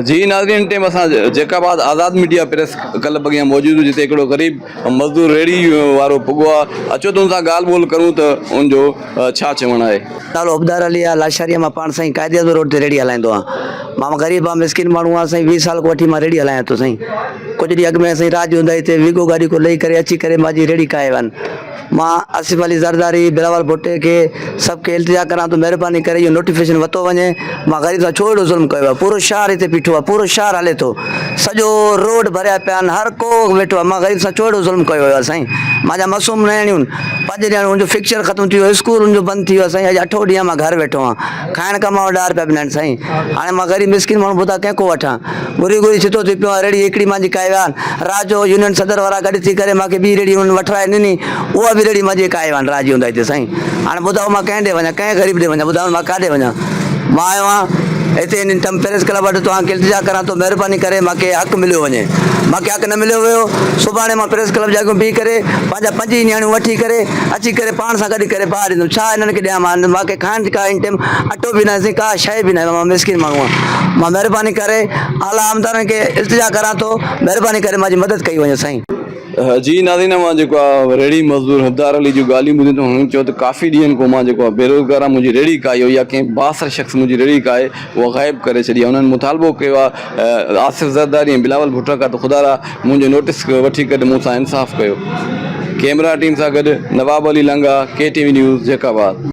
جي ناظرين هن ٽيم اسان Jacobabad Azad media press club اڳيان موجود آهيون جتي هڪڙو غريب مزدور ريڙهي وارو پڳو آهي اچو ته ان سان ڳالهه ٻولهه ڪرون ته ان جو ڇا چوڻ آهي. نالو حبدار علي آهي لاشاري مان پاڻ سائين قائد اعظم روڊ تي ريڙهي هلائيندو آهيان مان غريب آهيان مسڪين ماڻهو آهيان سائين 20 سال کان وٺي مان ريڙهي هلايان ٿو سائين ڪجهه ڏينهن اڳ ۾ سائين رات جي اونداهي تي ويگو گاڏي ڪو لهي ڪري اچي ڪري مانجي ريڙهي ڪاهي ويا آهن مان آصف علي زرداري، بلاول ڀٽي کي سڀ کي التجا ڪران ٿو مهرباني ڪري اهو نوٽيفڪيشن وتو وڃي مان غريب سان ڇو اهڙو ظلم ڪيو آهي پورو شهر هتي بيٺو آهي پورو شهر هلي ٿو سڄو روڊ ڀريا پيا آهن هر ڪو ويٺو آهي مان غريب سان ڇو اهڙو ظلم ڪيو ويو آهي سائين مانجا معصوم نياڻيون پنج نياڻيون ان جو فڪچر ختم ٿي ويو اسڪول ان جو بند ٿي ويو سائين اڄ اٺو ڏينهن مان گهر ويٺو آهيان کائڻ کان مان ڏهه روپيا به ناهن سائين هاڻي مان غريب مسڪين ماڻهو ٻڌا ڪنهن کان وٺان گهري گهري ڇتو ٿي پيو آهيان، ريڙهي هڪڙي مانجي ڪاهي ويا آهن، رات جو يونين صدر وارا گڏ ٿي ڪري مانکي ٻي ريڙهي انهن وٺرائي ڏني، اها به ريڙهي مانجي ڪاهي ويا آهن رات جي اونداهي تي سائين هاڻي ٻڌاء مان ڪنهن ڏي وڃان، ڪنهن غريب ڏي وڃان، ٻڌاء مان ڪاڏي وڃان، مان آيو آهيان هتي هن ٽم پريس ڪلب وٽ توهان کي التجا ڪران ٿو مهرباني ڪري مانکي حق مليو وڃي، مانکي حق نه مليو ويو سڀاڻي مان پريس ڪلب جي اڳيون بيهي ڪري پنهنجا پنج ئي نياڻيون وٺي ڪري اچي ڪري پاڻ سان گڏ ڪري باهه ڏيندم ڇا انهن کي ڏيان مان مانکي کائڻ جي ڪا هن ٽيم اٽو به ناهي سائين ڪا شيء به ناهي مان مسڪين ماڻهو آهيان مان مهرباني ڪري اعليٰ عمدارن کي التجا ڪران ٿو مهرباني ڪري مانجي مدد ڪئي وڃي سائين. جي ناظرين اوهان جيڪو آ ريڙهي مزدور حبدار علي جون ڳالهيون ٻڌيون ته هنن چيو ته ڪافي ڏينهن کان مان جيڪو آ بيروزگار آهيان منهنجي ريڙهي ڪاهي وئي آ ڪنهن بااثر شخص منهنجي ريڙهي ڪاهي اها غائب ڪري ڇڏي آ انهن مطالبو ڪيو آ آصف زرداري ۽ بلاول ڀٽو کان ته خدارا منهنجو نوٽيس وٺي ڪري مون سان انصاف ڪيو ڪيمرا ٽيم سان گڏ Nawab Ali Langah K T V news Jacobabad.